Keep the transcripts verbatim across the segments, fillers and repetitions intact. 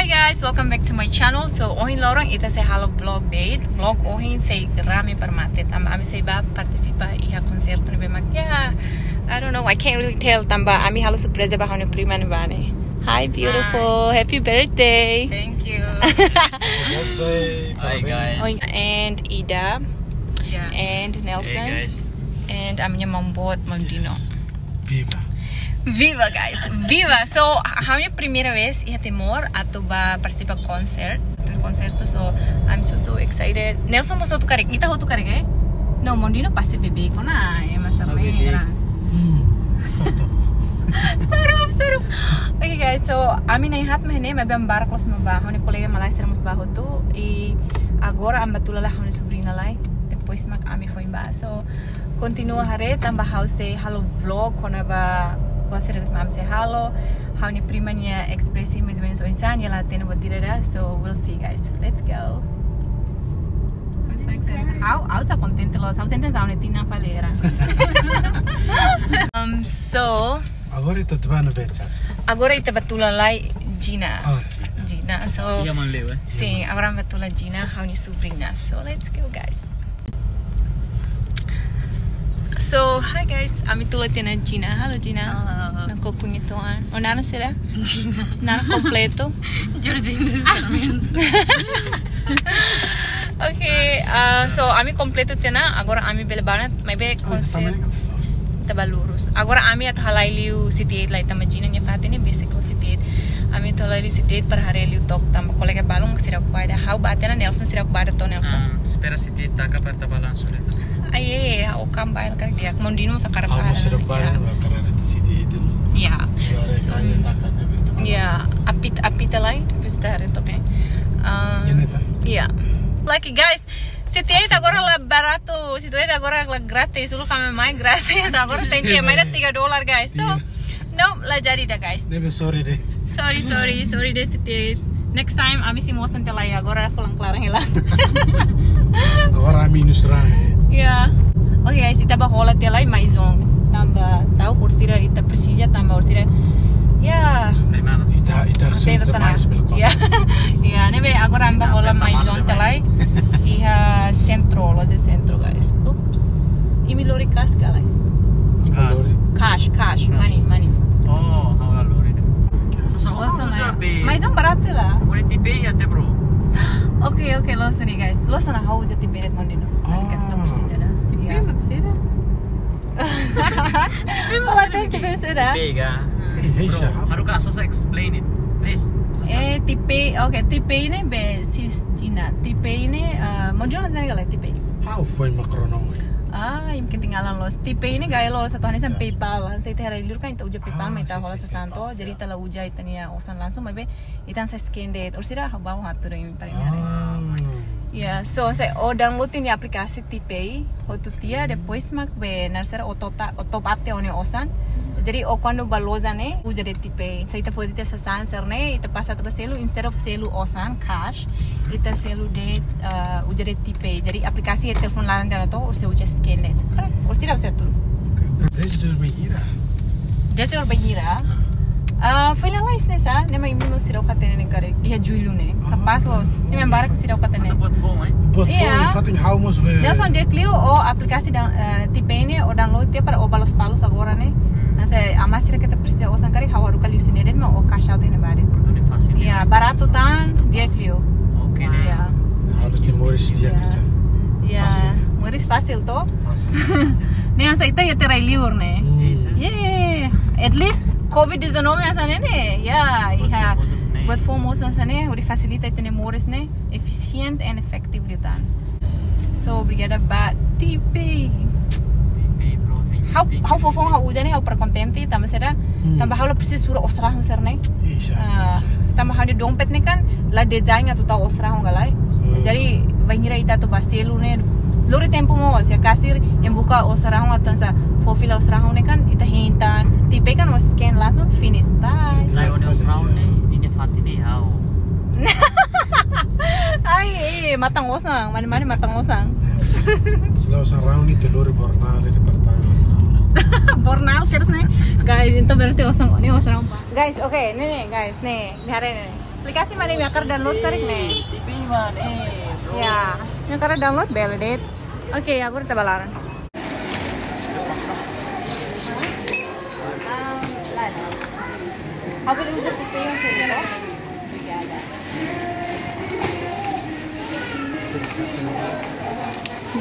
Hey guys, welcome back to my channel. So, ohin loron ita sei halo vlog de'it. Vlog ohin sei rame para mate. Tanba ami sei bá partisipa iha konsertu ne'ebé mak, ya, I don't know, I can't really tell. Tanba ami halo surpreza ba ha'u-nia prima ne'ebá ne'e. Hi, beautiful. Hi. Happy birthday. Thank you. Birthday, Hi, parabéns. Guys. Oh, and Ida. Yeah. And Nelson. Hey, guys. And ami-nia maun boot, maun Dino. Yes. Viva. Viva, guys. Viva. So, ha'u-nia primeira vez iha Timor atu bá partisipa konsertu, konsertu. So, I'm so, so excited. Nelson mós hotu karik, ita hotu karik, eh? No, maun Dino pasti bebé kona, eh, masa Bebé. Merah. Hmm. Sarup, sarup. Okay, guys, so ami na'in-haat mak ne'e, maibé barak loos mak bá. Ha'u-nia kolega malae sira mós bá hotu. I agora ami bá tula lai ha'u-nia sobriña lai. Depois mak ami foin bá. So, kontinua haree, tanba ha'u sei halo vlog kona-ba buat sira ami sei halo. Ha'u-nia prima nia ekspresi mais ou menus oinsá, nia la hatene buat ida. So, we'll see, guys. Let's go. Ha'u, ha'u sá kontente loos, ha'u sente hanesan ha'u-nia tinan fali hela. Um, so, Agora ita atu bá ne'ebé, Chacha? Agora ita bá tula lai Gina. Ah, Gina. Gina, so, Iya, man leu, eh? Sin, agora bá tula Gina, ha'u-nia sobriña. So, let's go, guys. So, hi guys, ami tula tiha ona Gina. Halo, Gina. Halo. Nakukun ituan. Ó naran saida? Gina. Naran kompletu? Georgina Sarmento. Okay, ah, so ami kompletu tiha ona, agora ami bele bá ona, maibé Oh, konsertu também. Ita bá lurus. Agora ami atu halai liu City eight lai, tanba Gina nia fatin ne'e besik ho City eight. Ami atu halai liu City eight para haree liu took, tanba kolega balun seidauk bá ida. Ha'u bá tiha ona, Nelson seidauk bá ida to'o, Nelson. Ah, espera City eight taka para ita bá langsung de'it. Ai, eh, eh, o kan bá el kan dia. Maun Dino sakarak Ha'u bá. Mós seidauk bá, Ya. Ha'u hakarak atu City eight. Ya. Agora So, kayak taka ne'ebé ita bá. Ya, apita, apita lai, depois ita haree took, eh. Ah, Ini ta? Ya. Lucky guys, City eight agora la baratu, City eight agora la grátis, uluk ami mai grátis, agora tenke mai ida tiga dolar, guys. So, Iya. No, la jadi ida, guys. Ne'ebé sorry de'it. Sorry, sorry, sorry de'it, City eight. Next time, ami sei mós tenke lai, agora fulan klaran hela. Agora ami nusra. Ya. Okay, guys, ita bá hola tiha lai Maison. Tanba, tau, orsida ita presiza, tanba, orsida. Ya. Ita, ita, Ita so ita tanah. Mais bele kos. Ya. Ya, ne'ebé agora ami bá hola Maison tiha lai. Iha sentru, loja sentru, guys. Oops. Imi lori kas ka lae? Kas. Cash, cash, Kas. Money, money. Oh, ha'u la lori de'it. Sasa Loos ona. Uza be. Maison baratu la. Uza T-Pay até, bro. Okay, okay, loos ona, guys. Loos ona, ha'u uza T-Pay de'it, maun Dino. Ah. Kan presiza ida. T-Pay Ya. mak saida? Ha'u la hatene T-Pay saida? T-Pay ka. Eh, eh, Bro, Sha. Haruka, sasa explain it, please. Sasa. Eh, T-Pay, okay, T-Pay ne'e be sis Gina. T-Pay ne'e, ah, maun Dino hatene ka lae T-Pay? Ha'u foin mak rona ohin. Ah, imi ketinggalan loos. T-Pay ne'e gaya loos, atu hanesan Ya. PayPal, hanesan ita iha rai-liur kan ita uza PayPal, Ah, mak ita sin, hola sin, sasán to'o, PayPal, jadi ya. Ita la uza ita-nia osan langsung, maibé ita hanesan scan de'it. Orsida ha'u bá ha'u hatudu imi para imi haree. Ah. Ya, so, se ó download nia aplikasi T-Pay, hotu tiha, depois mak be naran saida, ó top up, ó top up tiha ó-nia osan. Jadi, ó kuandu bá loja ne'e, uza de'it T-Pay. Se ita foti tiha sasán sira-ne'e, ita pasa atu bá selu, instead of selu osan, cash, ita selu de'it, eh, uza de'it T-Pay. Jadi, aplikasi iha telefone laran tiha ona to'o, orsida uza scan de'it. Correct. Orsida uza tudo. Okay. Desde dois mil hira? Desde dois mil hira? Ah. Ah, foin lalais ne'e sá, ne'e mak imi mós seidauk hatene ne'e karik, iha jullu ne'e. Ah, Kapás loos, ne'e mak barak seidauk hatene. Ita buat foun, eh? Buat foun, Iya. Fatin ha'u mós be. Nelson, di'ak liu, ó aplikasi dan, eh, T-Pay ne'e, ó download tiha para ó bá loos-palus agora ne'e. Hmm. Hanesan, ah, maibé sira ke ita presiza osan karik, ha'u haruka liu sira-ne'e de'it, mak ó cash out iha ne'ebá de'it. Entaun ne'e fasil. Iya, baratu tan, di'ak liu. Oke, ne'e. Iya. Harus di moris di'ak Iya. liu tan. Iya, Fasil. moris fasil to'o. Fasil. Ne'e hanesan ita iha rai-liur ne'e. Hmm. Iya, sá. Yeah. At least covid dezanove hanesan ne'e, ne'e. Ya, Buat iha. foun mosu hanesan ne'e. Buat foun mosu hanesan ne'e, hodi fasilita ita-nia moris ne'e. Efisiente and efektivu liután. So, obrigada ba T-Pay. T-Pay, bro. Thank you, Ha'u, thank you, ha'u thank you. foufoun ha'u uza ne'e, ha'u para kontente, tanba saida, Hmm. tanba ha'u la presiza sura osan rahun sira-ne'e. Iya, sá. Ah, tanba ha'u-nia dompet ne'e kan la design atu tau osan rahun ka lae. Hmm. Jadi, bainhira ita atu bá selu ne'e, lori tempu mós, ya kasir, ema buka osan rahun atu hanesan fó fila osan rahun ne'e kan, ita hein tan, T-Pay kan ó scan langsung finish, bye. Lae, ó-nia osan rahun ne'e, nia fatin ne'e ha'u. Ai, eh, matan osan, mane-mane matan osan. Se la osan rahun ne'e ita lori Bornal, ita para tau osan rahun. Bornal, quer dizer, guys, entaun berarti osan, ne'e osan rahun, pá. Guys, okay, ne'e, ne'e, guys, ne'e, ne'e haree ne'e. Aplikasi mana yang hakarak download karik ne'e? Tipe mana, eh, bro? Ya, yang hakarak download bele de'it. Oke, agora ita bá laran. Ha'u bele uza tipe yang sini, toh?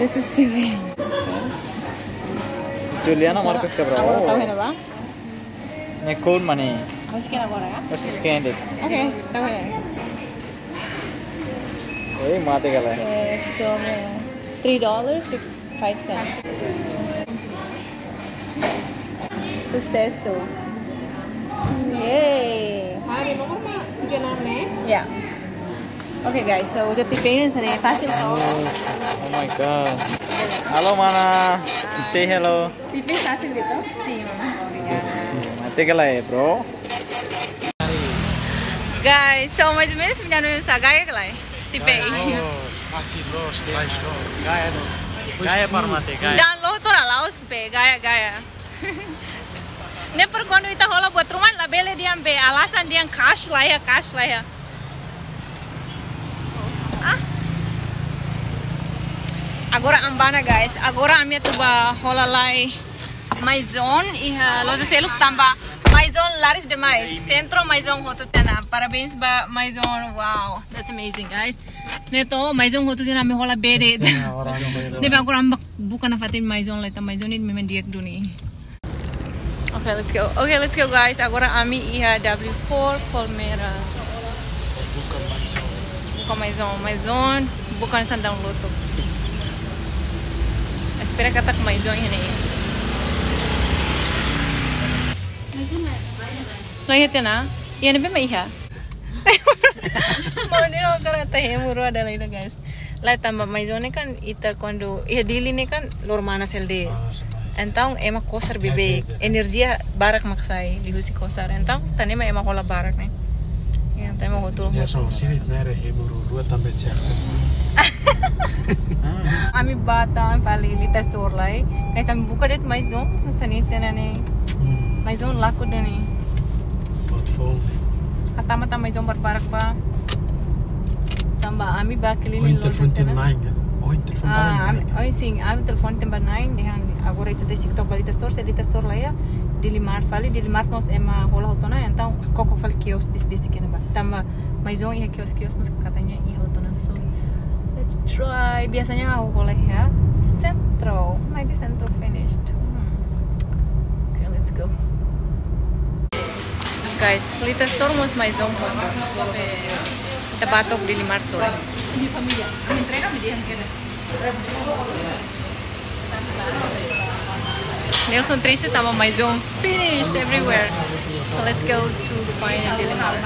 This is tipe. Juliana Marquez Cabral. Agora tau hela, bá? Ne'e code mana? Ha'u scan agora, ya? Ha'u scan de'it. Oke, tau hela. Oi, mate ka lae. Eh, so, three dollars fifty-five cents. Susesu. Yeay. Hari nomor mah tiga enam, eh? Ya. Oke, guys, so uza tipe ini sini fásil, so. Oh my God. Halo, mana? Say hello. Tipe fásil gitu? Sim, mana? Obrigada. Mate ka lae, bro. Guys, so mais ou menos menino sa gaya ka lae? Tipe. Gaya, oh, fásil, loos, mais loos. Gaya, no. Gaya para mate, gaya. Download to'o la'ós be, gaya, gaya. Ne'e para kuandu ita hola buat ruma labele dehan be, alasan dehan cash laiha, cash laiha. Ah. Agora ami bá ona, guys. Agora ami atu bá hola lai Maison iha loja seluk tanba Maison laris demais. Sentru Maison hotu tiha ona. Parabéns ba Maison. Wow, that's amazing, guys. Ne'e to'o Maison hotu tiha ona, ami hola bee de'it. Ne'ebé agora ami bá buka nafatin Maison lai, tanba Maison ne'e memang di'ak duni. Okay, let's go. Okay, let's go, guys. Agora ami iha W four Palmeiras. Buka Maison. Buka Maison. Maison buka hanesan download to'o. Espera katak Maison iha ne'e. Laiha tiha ona. Iha ne'ebé mak iha. Mau ni lo karena teh muru ada lain, guys. Lae, tanba Maison ne'e kan ita kuandu iha Dili ne'e kan loro-manas hela de'it. Ah, sama. Entaun ema kosar beibeik. Beibeik, ya. Enerjia barak mak sai liuhusi kosar. Entaun tan ne'e mak ema hola barak ne'e. Ya, tan ema hotu. Ya, hotu. So, sini ne'e hemu rua tanba cek sen. Ami bá tan fali Lita Store lai. Guys, ami buka de'it Maison, sasán ita ne'e. Hmm. Maison laku duni. Portfolio. Hatama tan Maison barbarak bá. Tanba ami bá keliling. Ohin loja telefone tiha ona. Nine, ya? Ohin telefone barang. Ah, nine, ya? Ohin sim, ami telefone tiha ona nine, dehan agora ita tesik tok ba Lita Store, se Lita Store laiha, Dili Mart fali, Dili Mart mós ema hola hotu ona, entaun koko fali kios besik-besik ne'ebá. Tanba Maison iha kios-kios mós katanya iha hotu ona. So, let's try. Biasanya ha'u hola iha Central. Maybe Central finished. Hmm. Okay, let's go. Guys, Lita Store mós Maison hotu. Ita bá to'o Dili Mart sorin. Nelson triste tanba Maison finished everywhere. So let's go to find a Dili Mart.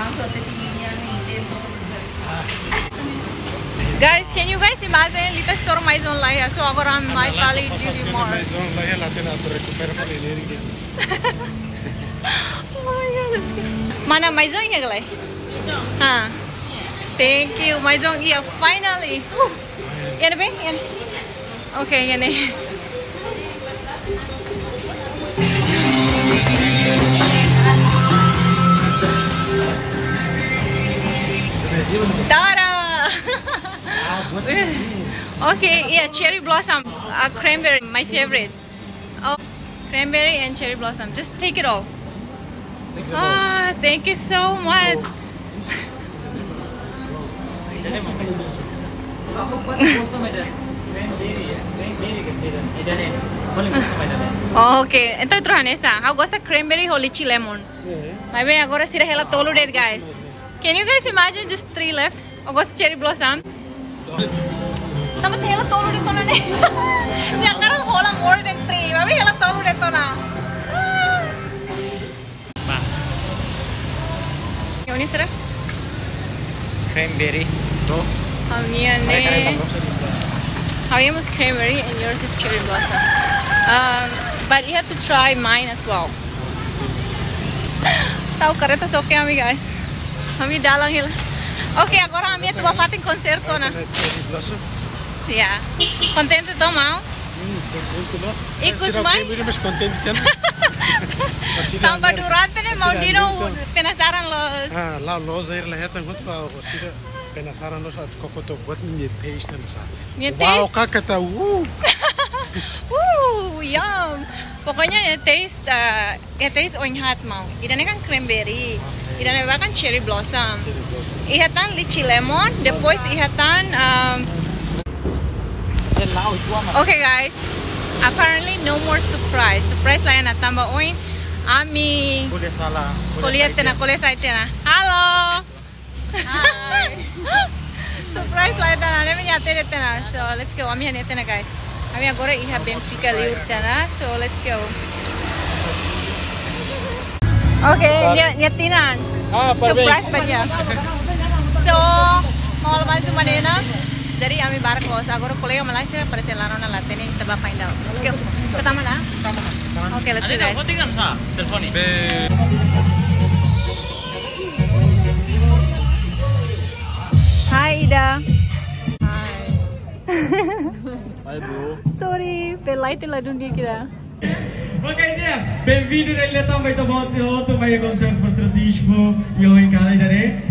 Guys, can you guys imagine Lita Store Maison laiha? So agora ami mai fali Dili Mart. Maison laiha, la tiha atu rekupera fali ne'e. Oh my God, let's go. Mana Maison iha ka lae? Maison. Ha. Thank you, Maison iha finally. Whew. Iha ne'ebé? Iha ne'e. Oke, iha ne'e. Tada! Oke, iha cherry blossom, uh, cranberry, my favorite. Oh, cranberry and cherry blossom. Just take it all. Take it all. Ah, thank you so much. So, this is Oh, oke, entaun ita hanesan. Ha'u gosta cranberry ho lychee lemon. Maibé agora sira hela tolu de'it, guys. Can you guys imagine, just three left? Ha'u gosta cherry blossom. Tanba ita hela tolu de'it ona ne'e. Nia hakarak hola more than three. Maibé hela tolu de'it ona. Mas. Ha'u-nia sira? Cranberry. Bro. Ha'u-nia ne'e. Ha'u-nia mós cranberry and yours is cherry blossom. Um, but you have to try mine as well. Tau kareta soke ami, guys. Ami dalan hela. Oke, agora ami atu bá fatin konsertu ona. Cherry blossom. Ya. Kontente to'o, maun? Hmm, kontente, no? Ikus mai? Sira oke, mas kontente, kan? Tanba durante ne'e maun Dino penasaran loos. Ah, la'ós loos, nia la hetan, kuandu ba, sira penasaran loos atu koko to buat nia taste no sa. Nia taste? Wow, kaka ta, uh. Uh, yum. Pokoknya nia taste, eh, nia taste oin haat maun. Ida-ne'e kan cranberry. Oke. Ida-ne'e kan cherry blossom. Cherry blossom. Iha tan lychee lemon, depois iha tan, um, Oke guys, apparently no more surprise. Surprise la iha ona tanba oin ami ko'alia tiha ona, ko'alia tiha ona. Halo. Hai. Surprise la iha ona, ami nia tiha tiha ona. So let's go, ami nia tiha tiha ona guys. Ami agora iha Benfica liu tiha ona. So let's go. Oke, nia, nia tinan. Ah, parabéns. Surprise ba nia. So, mau lepas cuma dena. Jadi ami barak loos. Agora kolega Malaysia parese la rona la hatene, ita bá find out. Let's go. Pertama na? Oke, let's go guys. Hai Ida. Hai bro. Sorry, pela itu la dun dia kira. Oke, nia, bem-vindo, ita-boot sira hotu mai iha konsertu patriotizmu iha ohin kalan ida-ne'e.